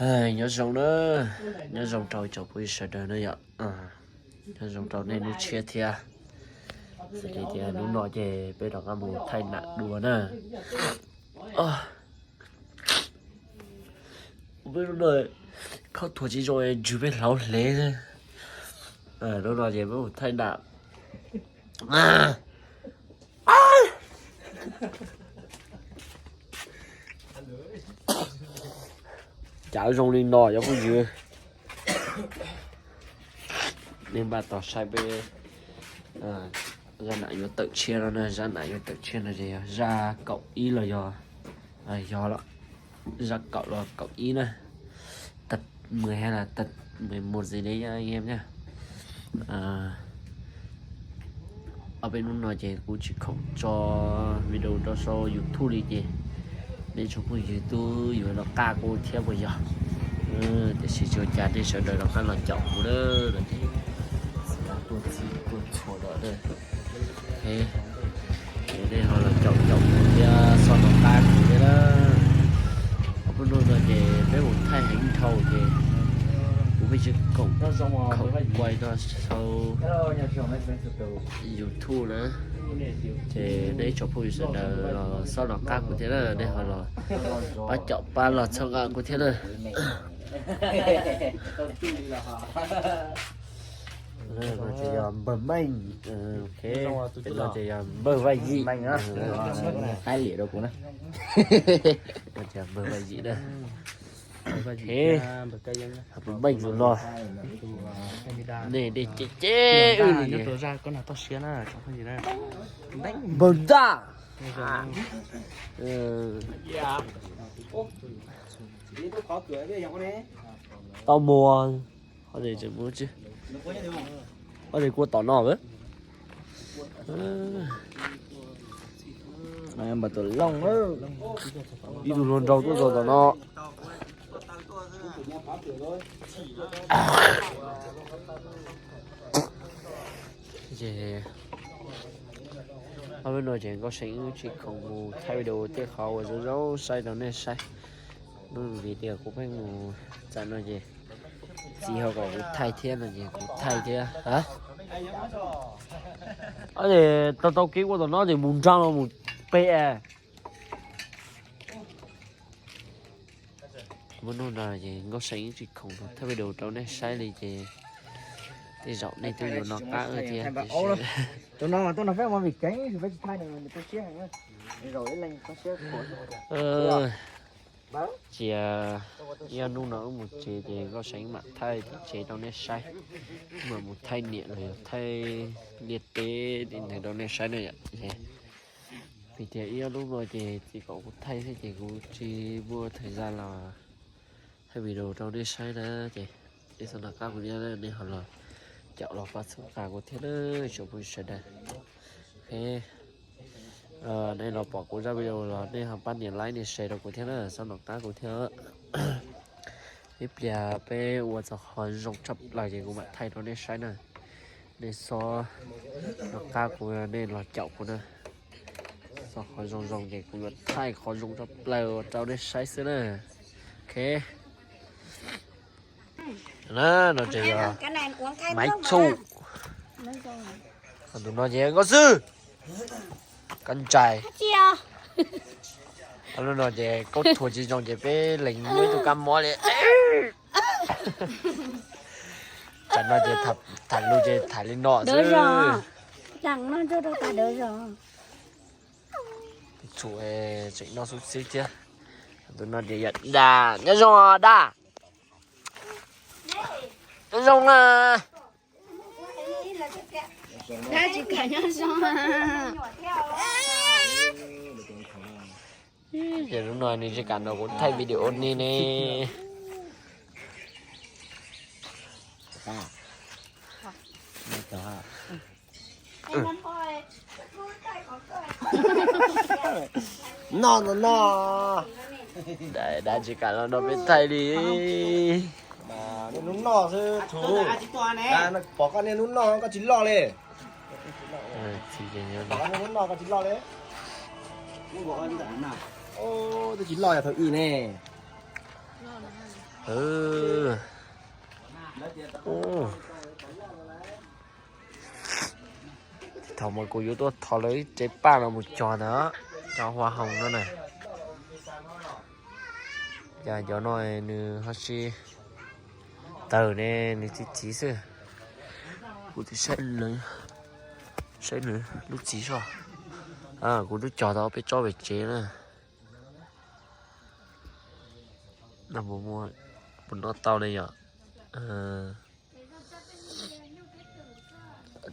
Nyob zoo na, nyob zoo rau tsoom phooj ywg sawv daws na yom. Nyob zoo rau nej hnub tshiab thiab. Xws li tias hnub no ces peb rov qab mus thaij nam dua na. Peb hnub no khoom thuav tsis zoo ntsws peb hlauv hlev. Hnub no ces peb mus thaij nam. Cas zoo li no cov phooj ywg. Nej npaj tos saib peb zaj nam yuav tawm tshiab no na, zaj nam yuav tawm tshiab no ces yog zaj kaum ib los yog, yog zaj kaum los kaum ib na. Tập mười hay là tập mười một gì đấy anh em nhá. Ob peb hnub no ces kuv tsis khoom tso video rau saum YouTube li ces nej tsoom phooj ywg twb yuav los qab kuv thiab puas yog? Tiam sis tsis ua cas, nej sawv daws rov qab los caum kuv na, los ces tuaj txhij tuaj txhua lawm na. Ces nej ho los caum caum kuv thiab, xob los qab kuv thiab na. Ob peb hnub no ces peb mus thaij heev dhau ces kuv pheej tsis khoom, khoom kuaj no saum YouTube na. Ces nej tsoom phooj ywg sawv daws los xob los qab kuv thiab na, nej ho los pab caum pab los txhawb nqa kuv thiab na. No ces yog npawg Meej, no ces yog npawg Vaj Yim, qab liam rau kuv na. No ces npawg Vaj Yim na. Npawg Meej tus no, nej dej cem cem wb li. Npawg Ntaj. Tau mus, tseem mus, kua tom no. Npawg Tuam Looj, ib tug hluas nraug tuaj txog tom no. Ces ob peb no ces Nkauj Seev wb tsis khoom mus thaij video tej qhov uas zoo zoo saib rau nej saib. Hnub vim tias kuv pheej mus txam no ces txiv ho kom kuv thaij thiab no ces kuv thaij thiab. Tau tau kev ua tom no ces mus nrag los mus pem. Muaj hnub no ces Nkauj Seev tsis khoom thaij video rau nej saib li ces tej zaum nej twb yuav noj qab thiab. Cia ib ob hnub no wb mus tsev ces Nkauj Seev mam thaij tim tsev rau nej saib, mam mus thaij niam los yog thaij liaj teb li ntawd rau nej saib na yom. Vim tias ib ob hnub no ces txiv kom kuv thaij thiab ces kuv tsis muaj thời gian los thaij video rau nej saib na. Ces nej txhob nco qab kuv thiab, nej ho los caum los pab txhawb nqa kuv thiab na, tsoom phooj ywg sawv daws. Nej los pom kuv zaj video los nej ho pab nias like nias share rau kuv thiab na, txhob nco qab kuv thiab. Ib pliag peb ua txog qhov zoo tshaj plaws ces kuv mam thaij rau nej saib na. Nej txhob nco qab kuv, nej los caum kuv na. Txog qhov zoo zoo ces kuv yuav thaij qhov zoo tshaj plaws rau nej saib xwb na. Ok. Na, no ces yog Maiv Txhuj. Tus no ces Nkauj Xwb, Kab Ntsais. Lub no ces Kaub Thuas tsis zoo ces peb lees muab ib tug kab mob li. Tam no ces tham lus ces tham li no xwb. Txhuam tseem noj xub xib thiab. Tus no ces yog Daj, nyob zoo Daj. Nyob zoo na. Ces lub no nws tsis kam nrog kuv thaij video ni ne. Noj no no. Daj tsis kam los nrog peb thaij li. Niaj hnub noj xwb txhuam. Pom koj niaj hnub noj koj tsis loj li. Pom koj niaj hnub noj koj tsis loj li. Twb tsis loj yog thaum ub ne. Thaum mas kuv yuav tuaj thov lawv ib tsev paj no mus cog ntawd, cov hoa hồng no na. Cas cov no nws ho tsis tawg ne, nws txiv txiv xwb. Kuv tus saib, saib nws lub txiv soj. Kuv twb cog tau peb tsob pem tsev na. Puas noj tau ne yom?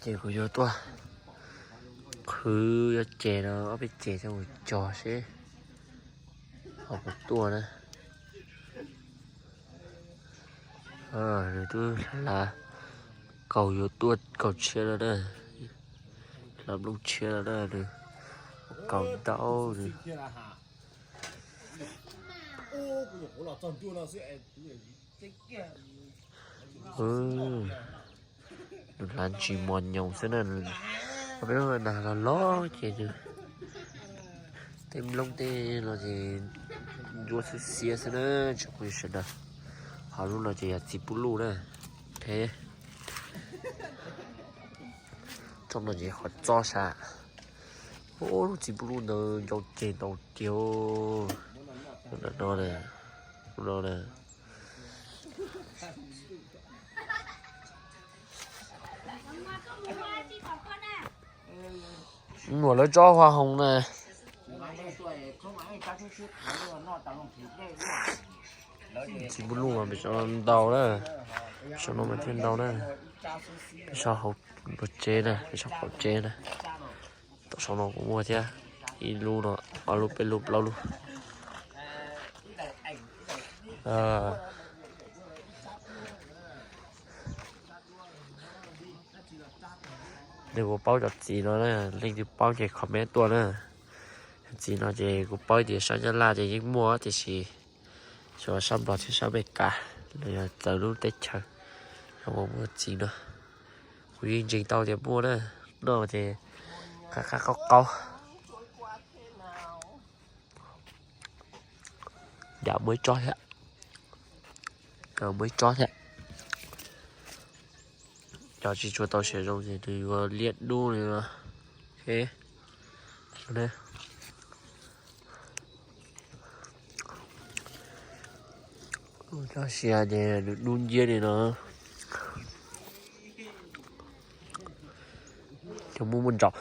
Ces kuv yuav tuaj qhwv, yuav ceg no ob peb ceg coj mus cog seb ho puas tuaj na. Nws twb hlav kaus yuav tuaj kaus tshiab no na, hlav nplooj tshiab no na, nws kaus ntau nws. Nws hlav ntsis mos nyoos xwb na, peb nag los los ces nws tej nplooj tej no ces ntsuab xwb xiab xwb na, tsoom phooj ywg sawv daws. Ho lub no ces yog txiv pub luj na. Tsob no ces qhov txob sas. Lub txiv pub luj ntawd ncau ceg ntau tiag. Lub no, lub no na. Nuam lawv tsob hoa hồng na. Txiv pub luj mas peb tsob ntau na, peb tsob no mas thiaj ntau na. Peb tsob hauv tsev na, peb tsob qaum tsev na. Tom saum no kuv muaj thiab, ib lub no, ob lub, peb lub, plaub lub. Nws kuv paub cov txiv no na, leej twg paub ces comment tuaj na. Txiv no ces kuv paub tias sab Nyab Laj ces yeej muaj tiam sis xyov sab Nplog thiab sab Amelikas los yog txawv lub teb chaws, yog muaj txiv no. Kuv yeej ntseeg tau tias muaj na, noj ces qab qab qaub qaub. Yam muaj ib tsob thiab, muaj ib tsob thiab. Cov tsis tshua tau siav zoo ces nws yuav liab dub li no. Cov siav ces nws dub nciab li no. Cov muaj muaj ntsaum.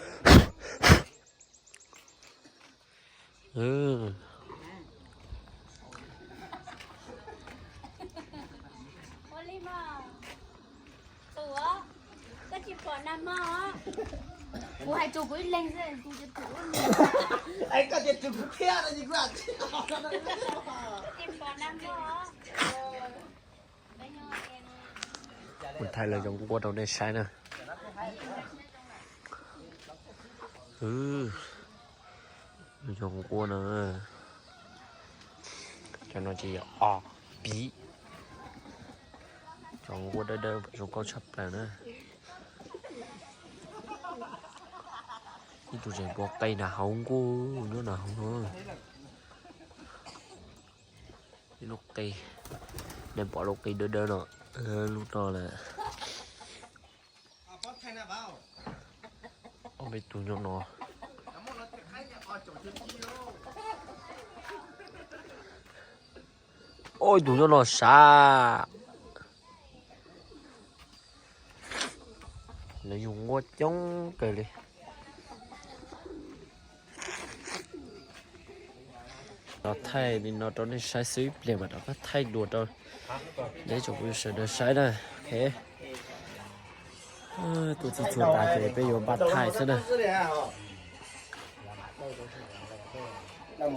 Kuv thaij lawv zoo nkauj rau nej saib na. Zoo nkauj no. Cov no ces yog os piv. Cov nkauj dawb dawb zoo nkauj tshaj plaws na. Ib tug tseem pua qe na, hauv nkauj nyob na hauv no. Ib lub qe, nej pom lub qe dawb dawb no, lub no lawm. Ob peb tug nyob no. Ob ib tug nyob no sav. Lawv yug nquab coob kawg li. Los thaij li no rau nej saib xwb, ib pliag mam rov qab thaij dua rau nej tsoom phooj ywg sawv daws saib na. Ok. Tuaj txhij txhua tas ces peb yuav npaj thaij xwb na. Ntawm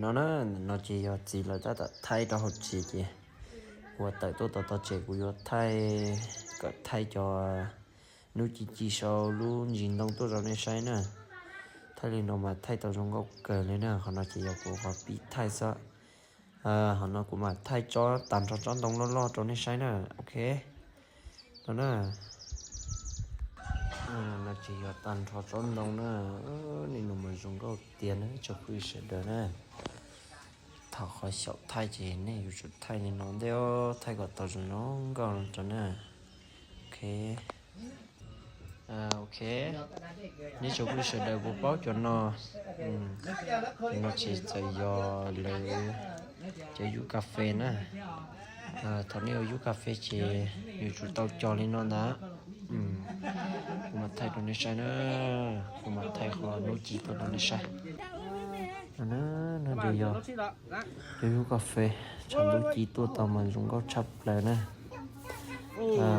no na, ntawm no ces yog txiv lawv tab tom thaij rau hauv tsev ces kuv tawm tuaj tom tog tsev kuv yuav thaij, kom thaij cov hnub ci ci sau lub ntsis ntoo tuaj rau nej saib na. Thaij li no mas thaij tau zoo nkauj kawg li na. Qhov no ces yog kuv qhov pib thaij xwb. Qhov no kuv mam thaij tsob tag nrho tsob ntoo loj loj rau nej saib na. Ok. No na. No ces yog tag nrho tsob ntoo na. Nim no mas zoo nkauj tiag na tsoom phooj ywg sawv daws na. Thov qhov xyaum thaij ces nej yuav tsum thaij li no ntej, thaij kom tau zoo zoo nkauj rau na. Ok. Ok, nej tsoom phooj ywg sawv daws puas paub cov no? Cov no ces txawm yog lawv cov yub kas fes na. Thaum nej ua yub kas fes ces yuav tsum tau cog li no ntag. Kuv mam thaij rau nej saib na, kuv mam thaij qhov hnub ci tuaj rau nej saib. No ces yog cov yub kas fes tshav ntuj ci tuaj tau mas zoo nkauj tshaj plaws na.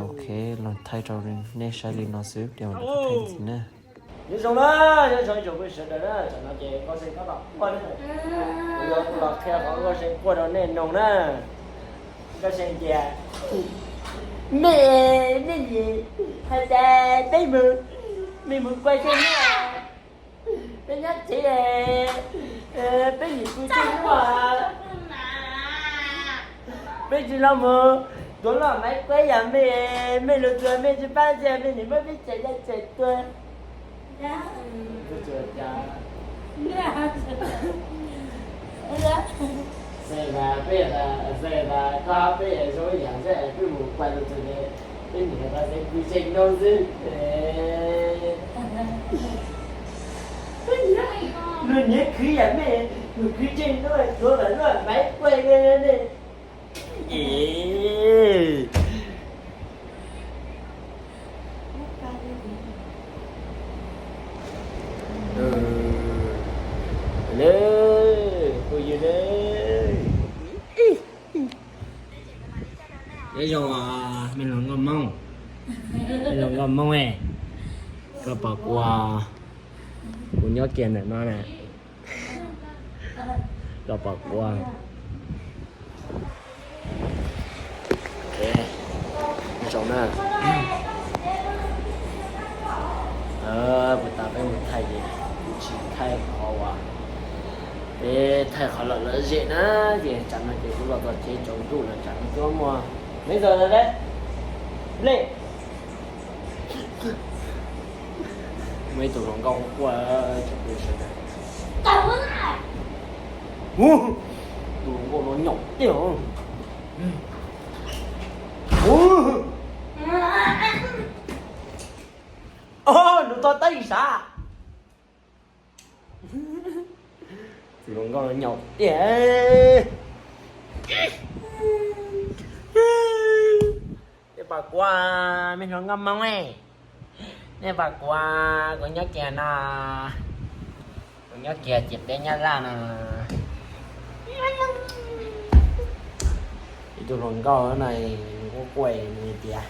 Ok, los thaij rau nej saib li no xwb, ces mam rov qab thaij ntxiv na. Nyob zoo na, nyob zoo ib tsoom phooj ywg sawv daws na, tam no ces Nkauj See tab tom quaj na. Kuv yuav los qhia qhov Nkauj See quaj rau nej mloog na. Nkauj See tias, me, me nim hais tias peb mus, me mus kuaj tsev, peb nyob tsev, peb nim pw tsev, peb tsis los mus tuav loj maiv kuaj yam me, me lug tuag me tsis pab txiaj, me nim muab peb txhais yaj txhais tuag. Xav mas peb, xav mas koj peb zoo ib yam xwb, peb mus kuaj lug txog peb niam tau xav khwv tsev noo xwb. Peb niam, luag niam khwv yam me, mus khwv tsev noo tuav lawm luaj maiv kuaj me. Ib, le, phooj ywg le, nyob zoo me hluas nkauj Hmoob, me hluas nkauj Hmoob, koj pom kuv, kuv nyob kiag ntawm no na, koj pom kuv. Zoo na, puas tas peb mus thaij ces kuv tsis thaij qhov uas peb thaij qhov lom lom zem na, ces tsam no ces kuv los txog tsev tsaus ntuj lawm, tsam no twb muaj, me txog lawm, nplej. Muaj ib tug hluas nkauj quaj, tsoom phooj ywg sawv daws. Tus hluas nkauj no nyaum tiag. Nws tau tab li sav. Tus hluas nkauj no nyaum tiag. Nej pom kuv, me hluas nkauj Hmoob, nej pom kuv, kuv nyob kiag no, kuv nyob kiag ciam teb Nyab Laj no. Ib tug hluas nkauj no nws quaj quaj nws tias,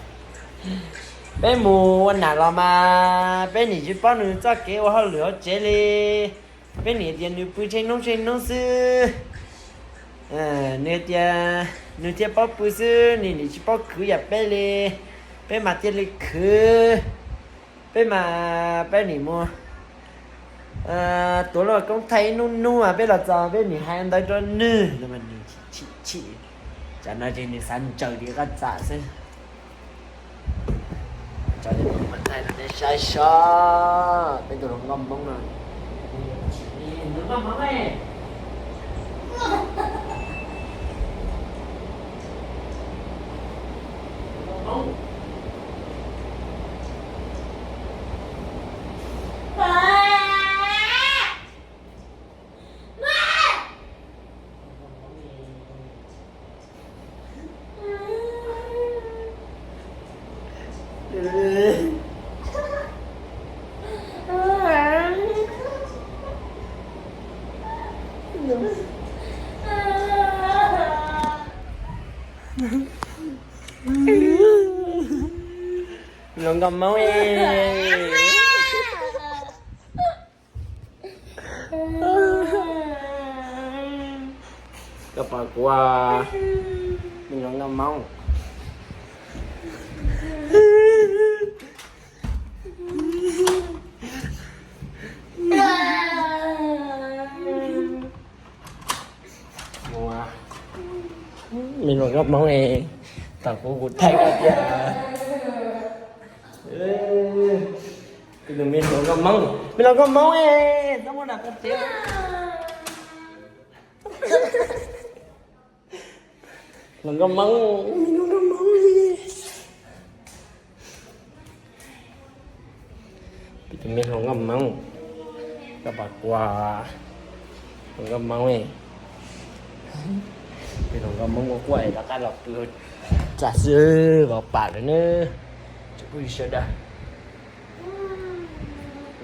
peb mus ua nam los mas peb nim tsis paub nws txoj kev ua hauj lwm hauv tsev li. Peb nim tias nws pw tsheej hnub tsheej hnub xwb. Nws tias nws thiaj paub pw xwb, nws nim tsis paub khwv yam peb li. Peb mas thiaj li khwv. Peb mas peb nim mus tuav lub koob thaij ib hnub hnub mas peb los txog peb nim hais ntawd rau nws no mas nws chim chim. Tsam no ces nws xav ntsaws tim qab txam xwb. Tso, nej saib seb peb tus hluas nkauj Hmoob no. Hluas nkauj Hmoob. Koj pom kuv, me hluas nkauj Hmoob. Me hluas nkauj Hmoob, thaum kuv kuv thaij koj tiag. Tus me hluas nkauj Hmoob, me hluas nkauj Hmoob, txhob muab nram qab tsev. Hluas nkauj Hmoob, me hluas nkauj Hmoob li. Peb tus me hluas nkauj Hmoob, koj pom kuv, hluas nkauj Hmoob, peb hluas nkauj Hmoob ua quaj rov qab los pw txaj xwb, vauv pam lawm nawb. Tsoom phooj ywg sawv daws,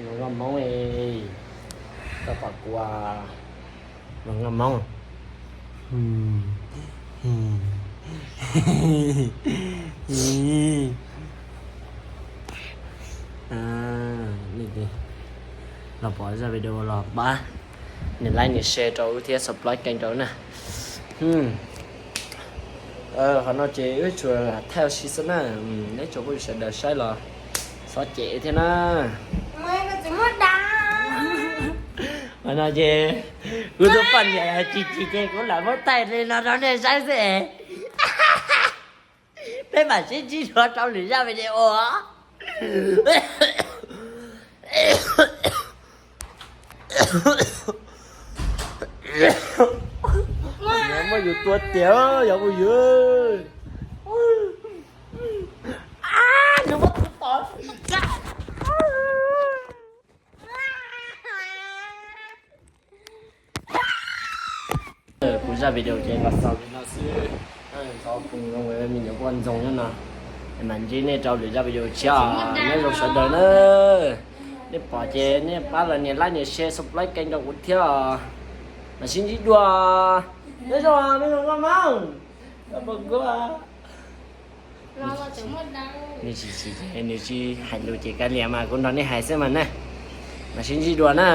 hluas nkauj Hmoob, koj pom kuv, hluas nkauj Hmoob. Los pom zaj video los pab nias like nias share rau wb thiab subscribe kênh rau wb na. Qhov no ces wb tsuas thaij ua si xwb na, neb tsoom phooj ywg sawv daws saib los xov cem thiab na. Qhov no ces kuv tus poj niam tsis chim ces kuv lam muab thaij li no rau nej saib xwb es. Peb mam sib ntsib dua rau lwm zaj video. Muab yus tua tiag yog ua yus. Kuv zaj video ces los xaus li no xwb. Thov foom zoo me nyuam poj ntxoog nyob no, mam ntsib nej rau lwm zaj video tshiab, nyob zoo sawv daws na. Nej pom ces nej pab los nias like nias share subscribe kênh rau kuv thiab os. Mam sib ntsib dua. Nyob zoo me hluas nkauj Hmoob. Nws tsis, nws tsis hais lus ces kav liam mas kuv nrog nej hais xwb mas na. Mam sib ntsib dua na.